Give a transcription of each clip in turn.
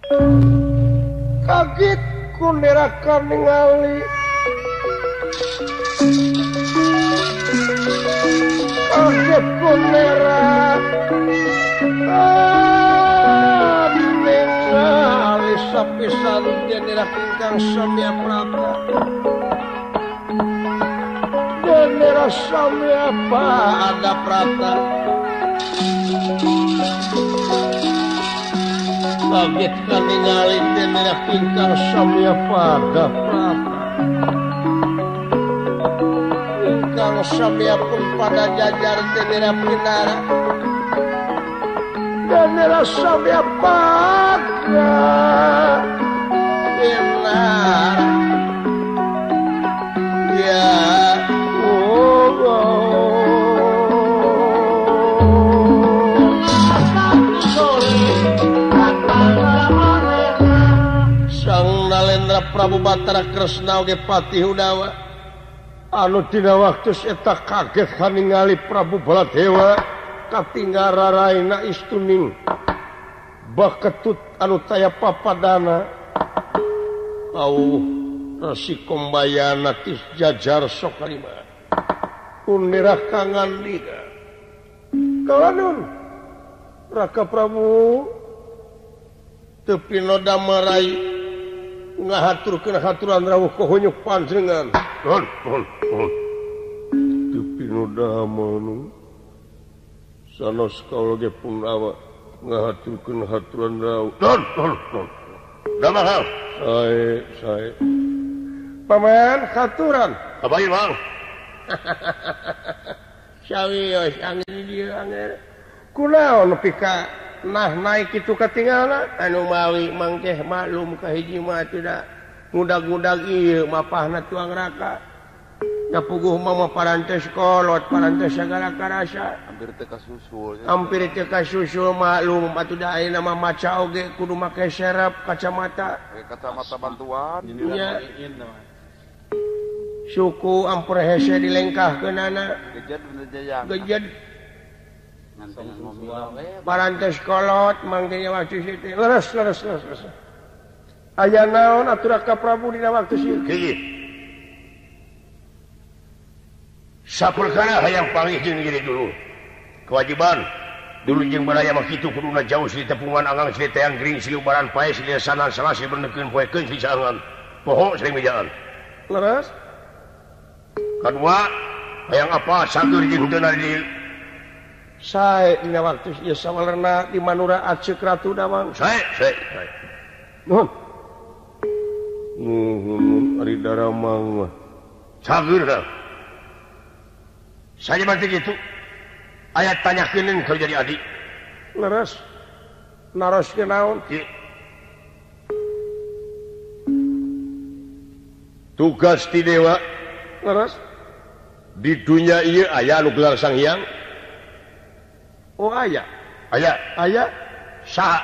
Kaget kunerakan ningali kaget kunerakan ningali sapisan denera ingkang samya prata denera samya pada prata kaget kaningali denera ingkang samya pada prata ingkang samya pun pada jajar denera pinara denera samya pada pinara ya Sang Nalendra Prabu Batara Kresna oge Patih Udawa anu dina waktu eta kaget kaningali Prabu Baladewa katinggal raraina istuning baketut anu taya papadana au Resi Kumbayana tis jajar sokalima unirah kangandika kalanun Raka Prabu teu pinoda marai ngahaturkeun haturan rawuh kohunyuk panjenengan nuhun nuhun nuhun teu pinoda manu sanos kaula ge pundawa ngahaturkeun haturan rawuh nuhun nuhun nuhun damang sae sae paman haturan abain mang sawios angin dieu angin kunaon nepi ka nah naik kitu katingalna anu mawi mangkeh maklum ka hiji mah tidak ngudag-ngudag ieu mapahna tuang raka da puguh mah parantos kolot parantos sagala karasa hampir teu kasusul hampir teu kasusul maklum atuh da ayeuna mah maca oge kudu make serep kacamata kacamata bantuan nya suku ampur hese dilengkahkeunana gejed jayang gejed parantos kolot mangke waktu sieu teh leres leres leres aya naon atuh Raka Prabu dina waktu sieu kieu sapurkana hayang panggih jeung diri dulu kewajiban dulu jeung baraya mah kitu kuduna jauh silih tepungan angang silih teang gering silih ubaran pae silih sanan salah silih berneukeun poekeun silih saangan poho silih mejaan leres kadua hayang apa sageur jeung henteu di sae dina waktu ieu sawalerna di Manura Aceuk Ratu Dawang sae sae sae nuhun nuhun ari daramang mah sageur tah saja berarti gitu ayat tanyakeun kau jadi adik leres naroskeun naon tugas ti dewa leres di dunia ieu aya anu gelar Sang Hyang. Oh aya aya aya saha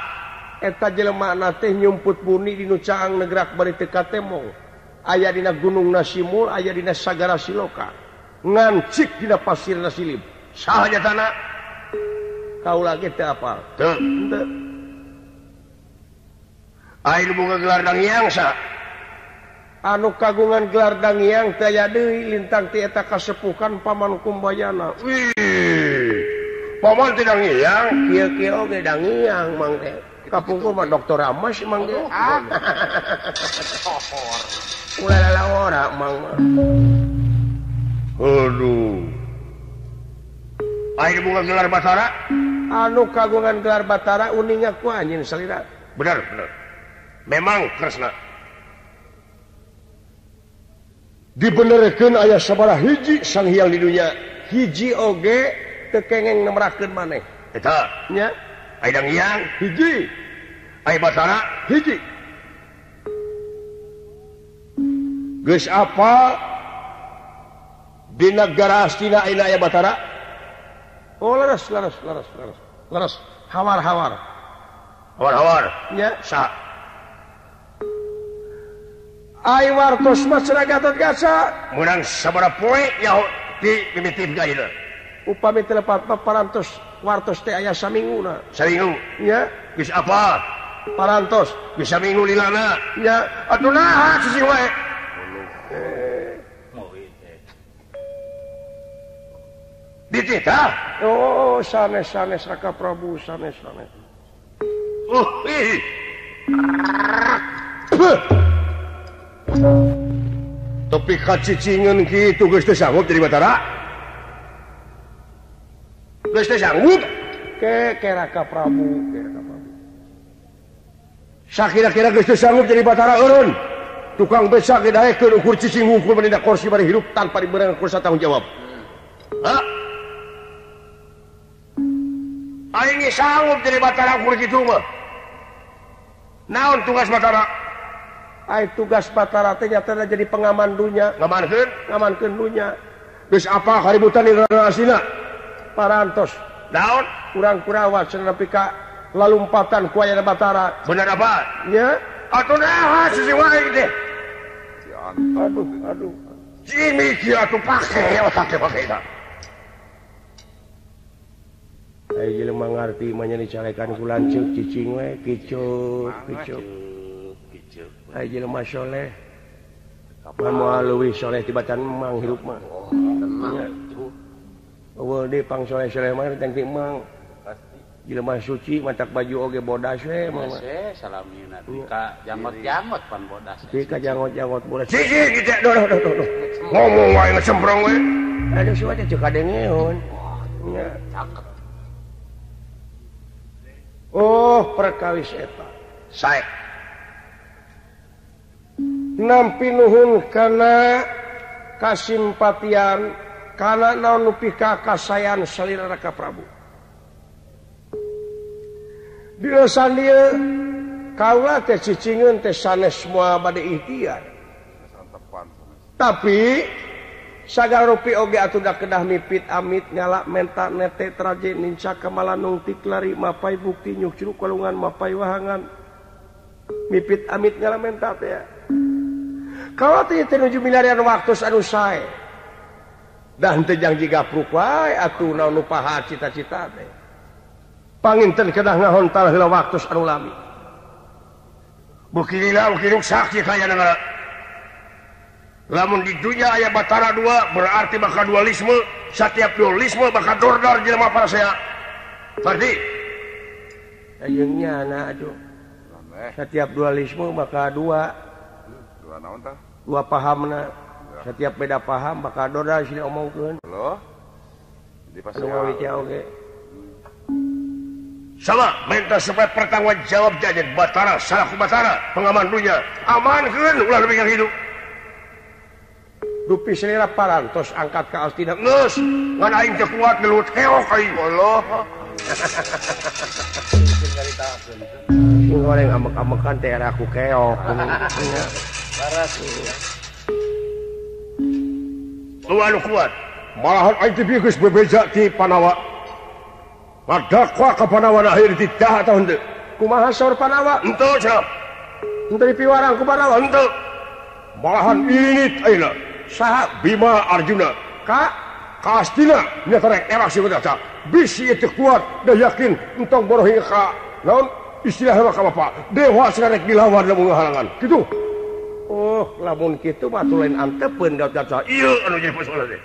eta jelema na teh nyumput buni di nu caang negrak bari teu katemong aya dina Gunung Nasimul aya dina Sagara Siloka ngancik dina pasir nasilib saha nyatana kaula ge teu apal teu teu aya nu boga gelar Dang Hyang saha anu kagungan gelar Dang Hyang teu aya deui lintang ti eta kasepuhan Paman Kumbayana. Wih paman teh Dang Hyang kieu-kieu oge Dang Hyang mang teh kapungkur mah Dokter Ramas mang teh ulah lalawara mang mah. Aduh aya nu boga gelar Batara anu kagungan gelar Batara uninga ku anjeun salira bener bener memang Kresna dibenerkeun aya sabaraha hiji Sang Hyang di dunya hiji oge teu kengeng nemrakeun maneh eta nya aya Dang Hyang hiji aya Batara hiji geus apa di negara Astina ayeuna aya Batara oh leres leres leres leres leres hawar hawar hawar hawar nya saha ai wartos mah cenah Gatot Kaca meunang sabaraha poe nyaho di mimitim ka ayeuna upami teu lepat mah parantos wartos teh aya saminguna saminggu nya geus apa Parantos bisa minggu lilana. Nya atuh naha cicing wae. Dititah. Oh, sanes-sanes Raka Prabu, sanes-sanes. Oh, ih. Tapi kacicingan kitu geus teu sanggup jadi Batara. Geus teu sanggup. Ke Raka Prabu, ke Raka Prabu. Sakira-kira geus teu sanggup jadi Batara eureun. Tukang becak ge daekeun ukur cicing hungkul menindak kursi bari hirup tanpa diberi kursa tanggung jawab. Hah? Aing sanggup jadi Batara ukur kitu mah. Naon tugas Batara? Ai tugas Batara teh nyatana jadi pengaman dunya, ngamankeun, ngamankeun dunya. Geus apa kaributan di asina? Parantos. Naon? Urang Kurawa cenah nepi ka lalumpatan ku aya Batara. Bener apa? Nya. Atuh naha sisi wae teh. Aduh, aduh. Jimi kieu atuh pake otak teh pake eta. Ai jelema ngarti mah nya dicalekan ku lanceuk cicing we, kicup, kicup. Ai jelema soleh. Kapan moal leuwih soleh tibatan mang hirup mah. Eueuh deui pang soleh-soleh mah teh mang. Pasti. Jelema suci matak baju oge bodas we mah. Salamina ka janggot-janggot pan bodas. Ti ka janggot-janggot bodas. Cicing kitu doh doh doh. Ngomong wae ngecemprong we. Aduh si wae teh kadengeun. Nya cakep. Oh, perkawis eta. Sae. Nampi nuhun kana kasimpatian kana naon nu pika kasayan salira Raka Prabu. Dina sandieu kaula teh cicingeun teh sanes moal bade ikhtiar. Tapi sagala rupi oge atuh da kedah mipit amit nyala menta nete traje ninca kamalanung tiklari mapai bukti nyukcruk kalungan mapai wahangan mipit amit nyala menta teh. Kalau teh nuju milarian waktu anu sae dan teh jang jiga pruk wae atuh naon nu paha cita-cita teh. Panginten kedah ngahontal heula waktu anu lami. Beuki lila beuki ruksak kaya nagara. Lamun di dunia aya Batara dua berarti bakal dualisme, setiap dualisme bakal dordor jelema parasea. Berarti ayeuna nyana atuh. Setiap dualisme bakal dua. Dua naon tah? Dua pahamna. Setiap beda paham bakal dordor sini omongkeun. Loh. Di pasea oge. Sama minta supaya pertanggungan jawab jajan Batara salaku Batara pengaman dunia. Amankeun ulah lebih hidup. Dupi selera parantos angkat ka Astina. Geus, ngan aing teu kuat ngelut keok aing. Allah. Sing goreng ambek-ambekan teh era ku keok. Baras. Lu anu kuat. Malahan aing teh geus bebeja ti Panawa. Madakwa ka Panawa akhir ditah atawa henteu? Kumaha saur Panawa? Henteu cenah. Henteu dipiwarang ku Panawa henteu. Malahan init ayeuna. Saha Bima Arjuna ka Kastina nya rek erak si budak bisi teu kuat da yakin entong boroh hingga ka naon istilahna ka bapak dewa cenah rek dilawan lamun ngahalangan kitu. Oh lamun kitu mah atuh lain antepeun gaca ieu anu jadi persoalan teh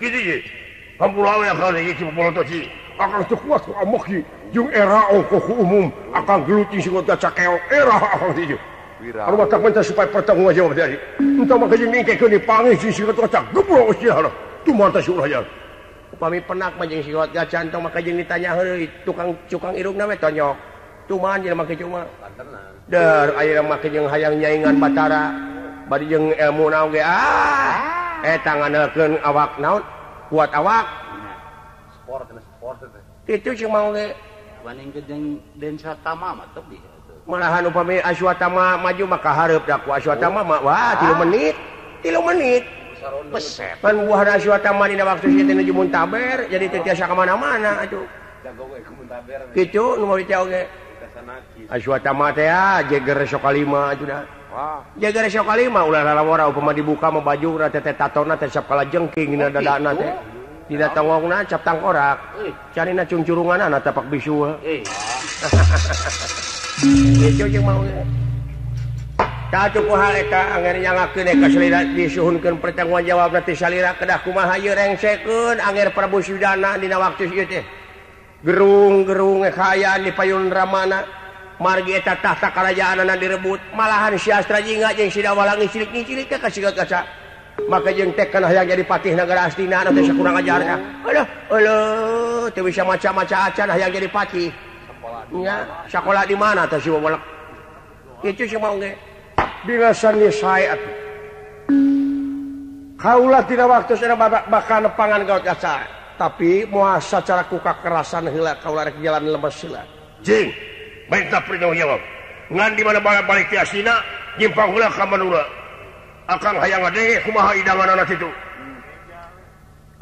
kitu ye hampura we akal ieu cipoloto ci akang teu kuat ku amok jeung era ongkoh ku umum akang gelut jeung si gaca keok era akang teh. Anu matak minta supaya pertanggung jawab dari. Entah maka jeung ningkekeun dipangih jeung sigot gaca gebrok istilahna. Tumanta si ulah. Upami penak mah jeung sigot gaca entong maka jeung ditanya heureuy tukang cukang irungna we tonyok. Cuman jelema kitu mah. Der ayeuna mah jeung hayang nyaingan Batara bari jeung ilmu naon ge ah eta ngandalkeun awak naon kuat awak. Sport sport teh. Kitu cing mau ge. Bandingkeun jeung Densa Tama mah tebih. Malahan upami Aswatama maju maka hareup da ku Aswatama mah wah 3 menit 3 menit Peset. Pan buah Aswatama dina waktu sia teh nuju muntaber jadi teu tiasa ka mana-mana atuh. Kitu nu mawi teh oge. Aswatama teh jeger sokalima atuh da. Jeger sokalima ulah lalawara upama dibuka mah bajuna teh tatona teh cap kalajengking dina dadana teh. Dina tongongna cap tangkorak. Carina cungcurunganana tapak bisu. Itu jeung mau. Tah cukup hal eta anger nyangakeun ka salira disuhunkeun pertanggungjawabna ti salira kedah kumaha ieu rengsekeun anger Prabu Sudana dina waktu ieu teh. Gerung-gerung kaayaan di payun Ramana margi eta tahta karajaanana direbut malahan si Astra Jingga jeung si Dawalangi cilik-cilik ka siga kaca. Maka jeung teh kana hayang jadi patih nagara Astina teh sakurang ajarna. Aduh, aduh, teu bisa maca-maca acan hayang jadi patih. Nya, sakola di mana teh si Wolek? Itu si mau ge. Dina sani sae atuh. Kaula tina waktu sana bakal nepangan gaut kaca. Tapi moal sacara ku kakerasan heula kaula rek jalan lemes heula. Jing, minta perintah jawab. Ngan di mana balik ti Astina, nyimpang heula ka Manura. Akang hayang ngadenge kumaha idanganana kitu.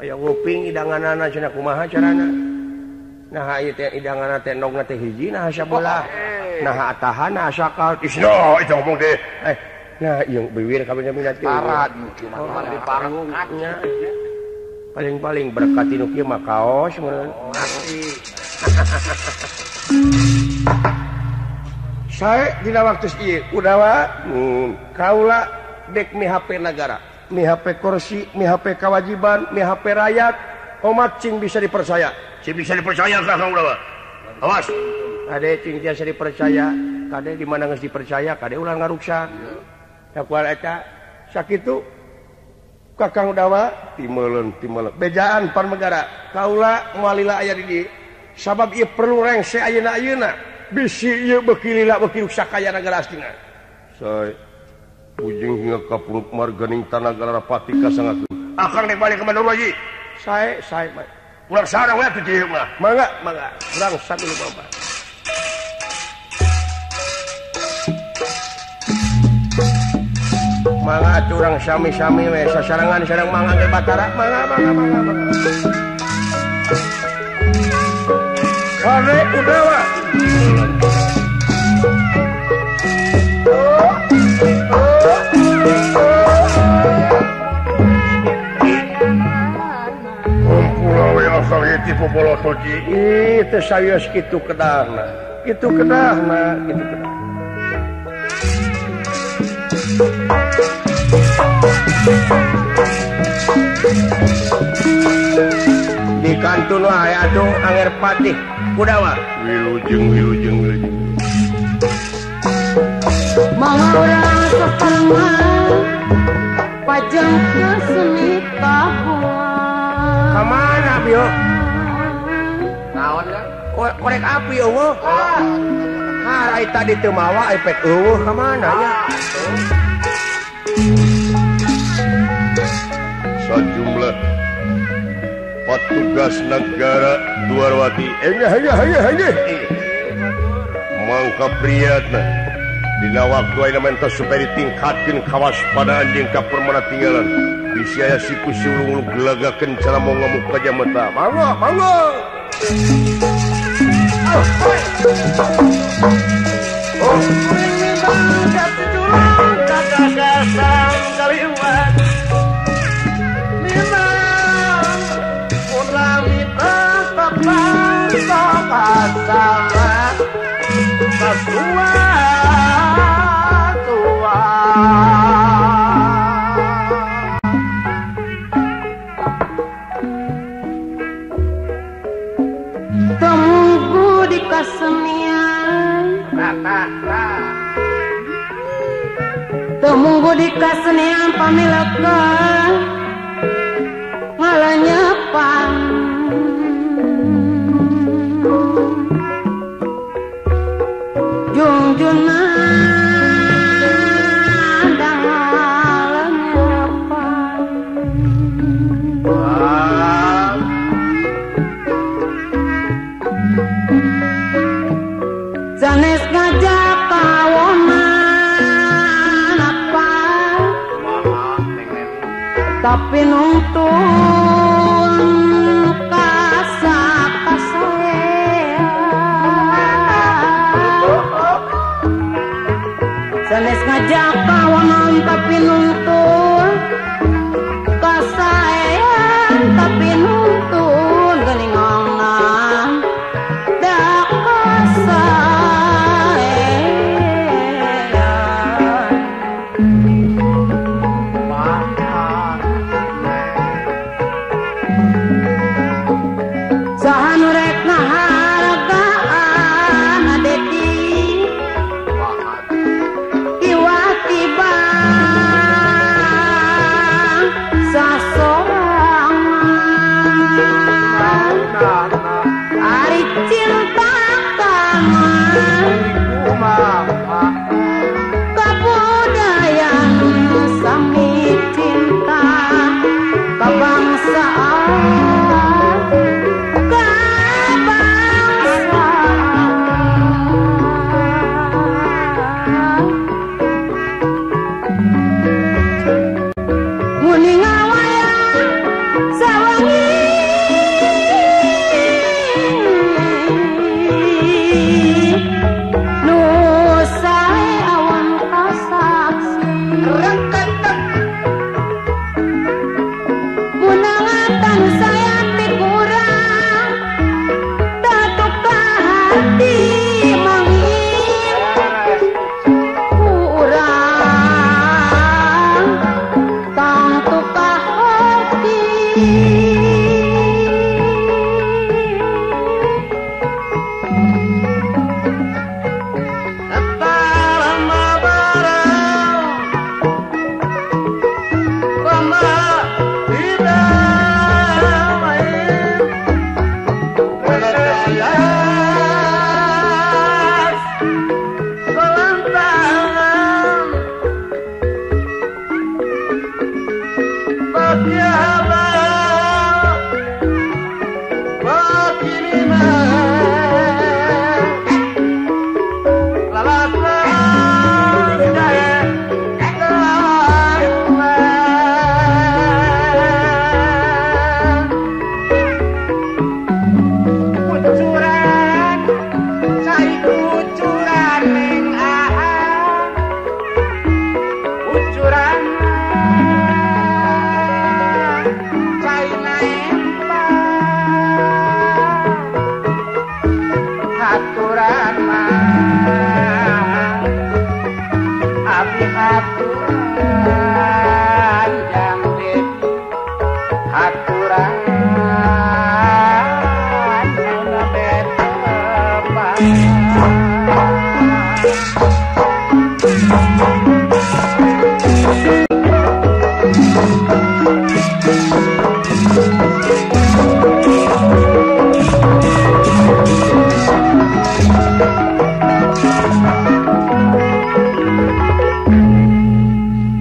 Hayang nguping idanganana cenah kumaha carana. Nah ieu teh idanganana teh endogna teh hiji nah sabelah. Nah atahan nah sakal. Isno itu ngomong deh. Nah ieu biwir kabeh minat teh. Parad cuma di panggung. Paling-paling berkat nu kieu mah kaos meureun. Sae dina waktu ieu udawa kaula dek mi HP nagara, mi HP kursi, mi HP kewajiban, mi HP rakyat, omat cing bisa dipercaya. Cing bisa dipercaya kah kaula? Awas. Kade cing biasa dipercaya, kade di mana geus dipercaya, kade ulah ngaruksak. Da kual eta sakitu Kakang Udawa timeuleun timeuleun. Bejaan pan megara, kaula moal lila aya di dieu. Sabab ieu perlu rengse ayeuna-ayeuna. Bisi ieu beuki lila beuki ruksak kaya nagara Astina. Sae ujung hingga kapuruk marganing tanah Garapati kasangakeun. Akang rek balik ke Bandung lagi. Sae sae urang sareng we atuh dieu mah. Mangga mangga urang satu bapak. Mangga atuh urang sami-sami we sasarengan sareng Mang Angge Batara. Mangga mangga mangga mangga. Kare Udawa. Itu saya kitu kedahna, kitu kedahna, kitu kedahna. Di kantun wae atuh anger patih Kudawa. Wilujeng wilujeng wilujeng. Mama urang saparengan pajang keseni tahuan. Ka mana bio? Korek api eueuh. Harai tadi teu mawa efek eueuh ka mana nya? Sajumlah petugas negara Dwarwati mangka priyatna dina waktu ayeuna menta supaya ditingkatkeun kawaspadaan jeung kapermana tinggalan bisi aya siku siulung gelagakeun cara mau ngamuk ka jameta. Mangga mangga. Oh, Tunggu di kasenian, temunggu di kasenian pamilakan ngalanyepan. Junjunan ngalanyepan. Sanes ngajak kawonan apa, tapi nungtun kasa-kasaean. Sanes ngajak kawonan tapi nungtun kasaean, tapi nungtun geningongan dak kasaean.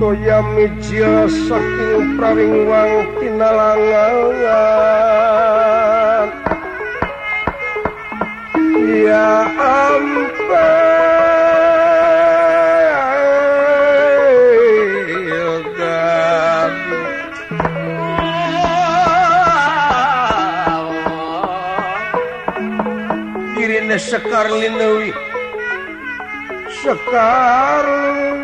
Toya mijil saking praringwang tinalangan. Ya ampun dirine Sekar Linewi Sekar Linewi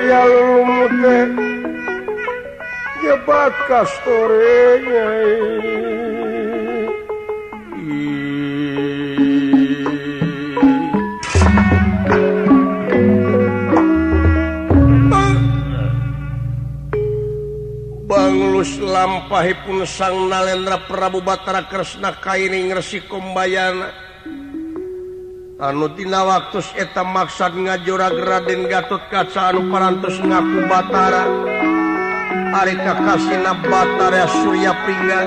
ya lumute jebat kastorenya. Banglus lampahipun Sang Nalendra Prabu Batara Kresna kairing Resi Kumbayana anu dina waktus eta maksad ngajurag Raden Gatotkaca anu parantos ngaku Batara ari kakasina Batara Surya Pringga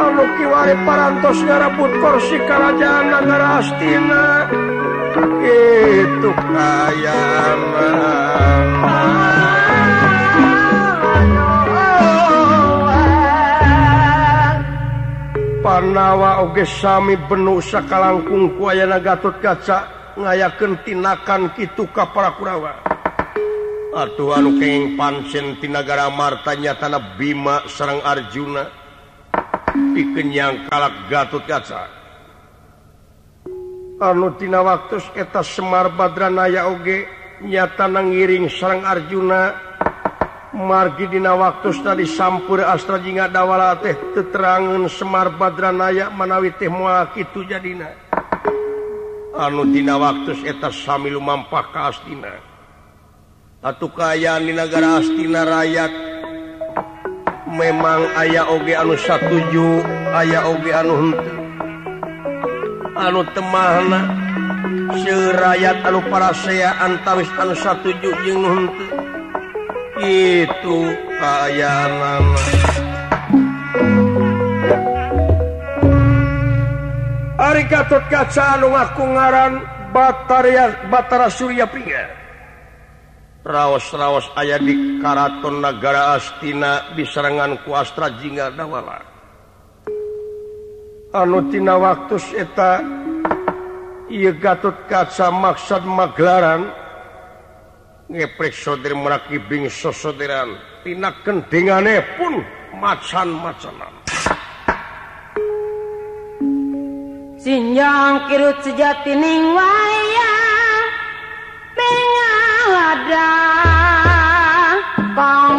anu kiwari parantos ngarebut kursi karajaan nagara Astina kitu kayana. Panawa oge sami benu sakalangkung ku ayana Gatotkaca ngayakeun tinakan kitu ka para Kurawa. Atuh anu kenging pancen ti nagara Marta nyatana Bima sareng Arjuna pikeun nyangkalak Gatotkaca. Anu tina waktus eta Semar Badranaya oge nyatana ngiring sareng Arjuna. Margi dina waktu tadi sampur Astra Jingga Dawala teh teterangan Semar Badranaya manawi teh moal kitu jadina. Anu dina waktu eta sami lumampah ka Astina. Atuh kaayaan di nagara Astina rakyat memang aya oge anu satuju, aya oge anu henteu. Anu temahna seueur rakyat anu parasea antawis anu satuju jeung nu henteu. Itu kaayaan. Ari Gatotkaca anu ngaku ngaran Batara Surya Pringga raos-raos aya di karaton nagara Astina diserangan ku Astra Jingga Dawala. Anu tina waktus eta ieu Gatotkaca maksad magelaran ngeprek sodir meraki bingso sodiran tina kendingane pun macan-macanan. Sinjang kirut sejati ning wayang bengalada kang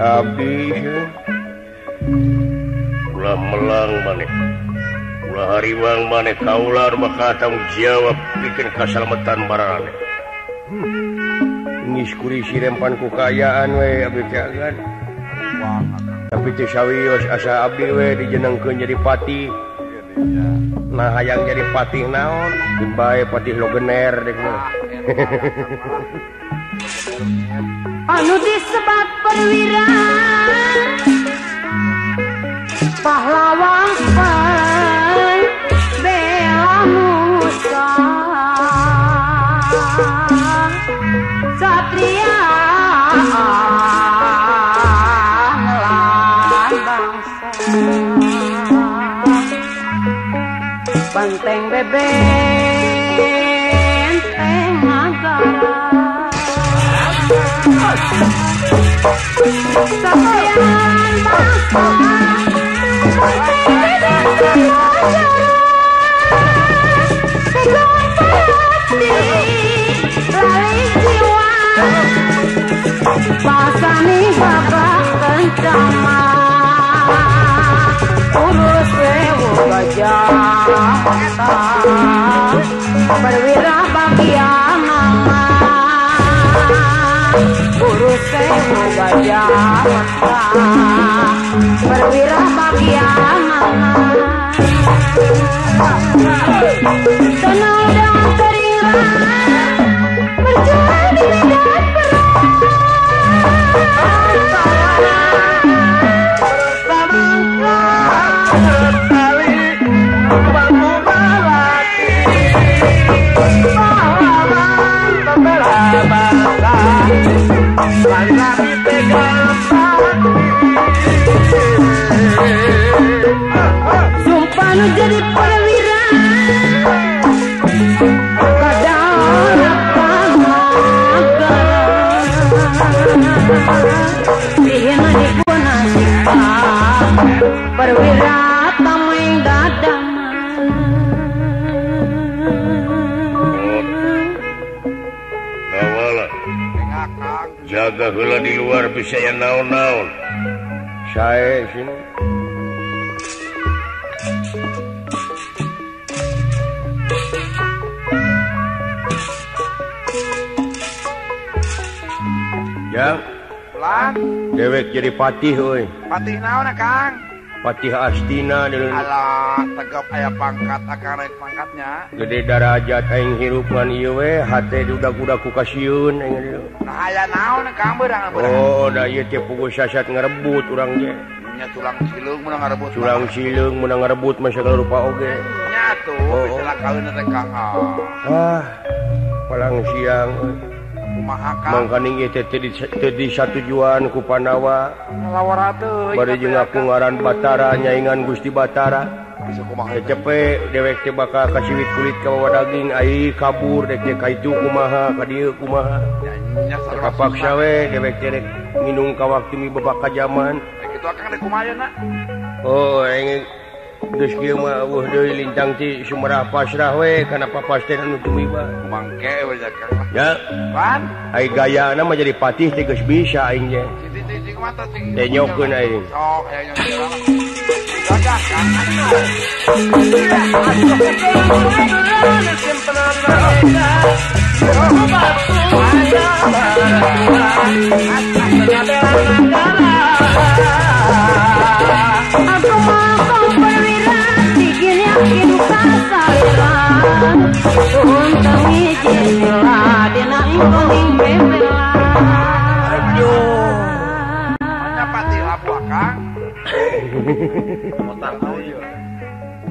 Abdi ulah melang maneh ulah hariwang maneh kaula maka tanggung jawab bikin kasalamatan marane. Ngis kurisi rempan ku kaayaan we abdi teh kan. Tapi teu sawios asa abdi we dijenengkeun jadi patih. Nah hayang jadi patih naon? Bae patih logener dek mah. Anu disebat perwira pahlawan bela nusa satria lan bangsa banteng bebenteng nagara satrian bangsa pasani babak kencana urus sewu gajah perwira bagian nama urus sewu. Jamata perwira bagian tenang dan terira berjuang di medan perang sumpah nu jadi perwira perwira tameng dadama Dawala jaga heula di luar bisa ya naon-naon sae sini ya pulang dewek jadi patih euy. Patih naon Kang? Patih Astina deui. Alah, tegap aya pangkat akang rek pangkatnya. Gede darajat aing hirup ngan ieu we, hate dudak-dudak ku kasieun aing dieu. Nah aya naon Kang beurang-beurang. Oh, da ieu teh puguh sasat ngarebut urang ge. Nya tulang sileung meunang ngarebut. Tulang sileung meunang ngarebut mah sagala rupa oge. Nya tuh bisa kawin teh Kang. Ah, palang siang euy. Mangkaning ieu teh teu disatujuan ku Pandawa. Bari jeung ngaku ngaran Batara nyaingan Gusti Batara. Cepe dewek teh bakal kasiwit kulit ka bawa daging ai kabur dek teh ka itu kumaha ka dieu kumaha. Kapaksa we dewek teh rek nginung ka waktu mi babak kajaman. Kitu akang rek kumaha na? Oh, aing geus kieu mah eueuh deui lintang ti sumerah pasrah we kana papasten anu tumiba. Mangke we Kang. Ya. Pan? Ai gayana mah jadi patih teh geus bisa aing ge. Cing mata cing. Denyokeun aing. Sok aya nyokeun. Gagah Kang. Aku mau perwira bikin yakin kasaran untung ijinlah dina ingkoning bebela. Aduh, mana pati labu akang?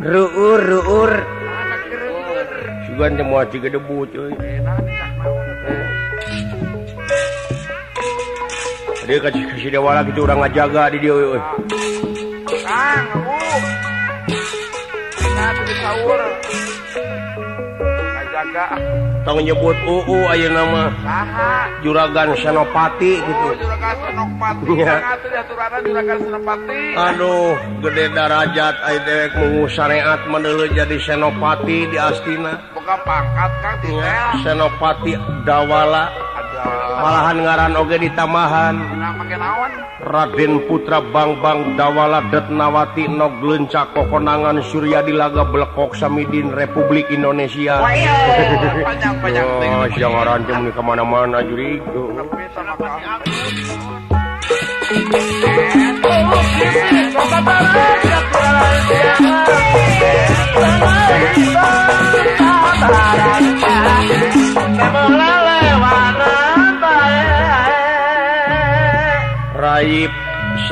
Ruur ruur. Sugan teh moal ciga debu cuy. Dia kasih dewala gitu urang ngajaga di dieu euy. Kang, Bu. Nah, tuh sahur. Ngajaga. Tong nyebut UU ayeuna mah. Saha? Juragan Senopati gitu. Oh, Juragan Senopati. Ya. Atuh diaturana Juragan Senopati. Aduh, gede darajat aya dewek mungu syariat meneuleuh jadi Senopati di Astina. Boga pangkat Kang titel. Senopati Dawala. Malahan ngaran oge ditambahan. Nah, make naon? Raden Putra Bangbang Dawala Detnawati Nog Lencak Kokonangan Surya Dilaga Belekok Samidin Republik Indonesia. Panjang-panjang. Oh, siang ngaran teh mun ka mana-mana jurig. Raib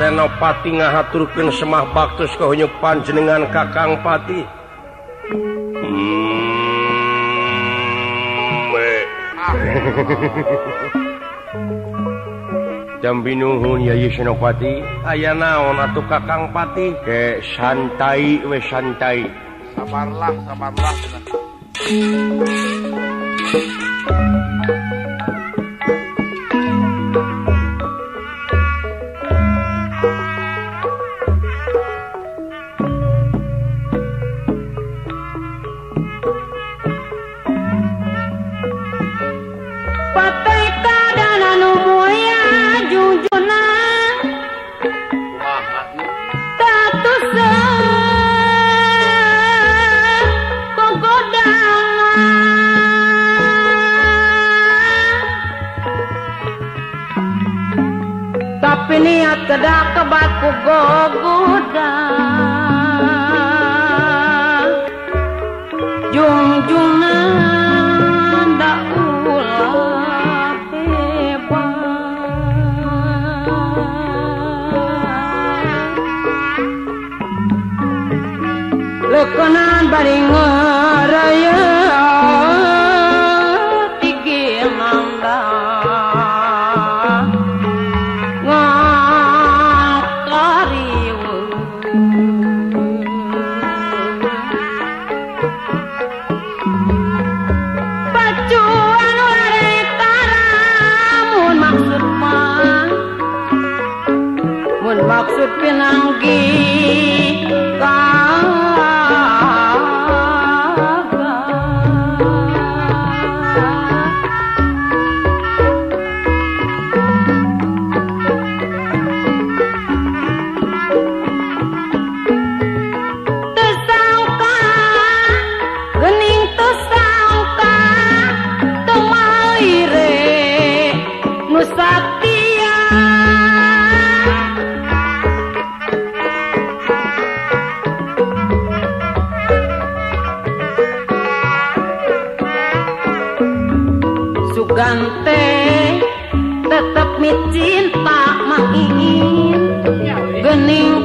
Senopati ngahaturkeun semah baktos ka hunyu panjenengan Kakang Pati. Jambi nuhun Yayi Senopati. Aya naon atuh Kakang Pati? Ke santai we santai. Sabarlah, sabarlah. Tapi niat kedah kebat ku gogoda jungjungan da ulah hebat lekonan bari ngaraya tigi mangga maksud pinanggi tersangka gening tersangka temalire nusatia Sugante tetep mi cinta main gening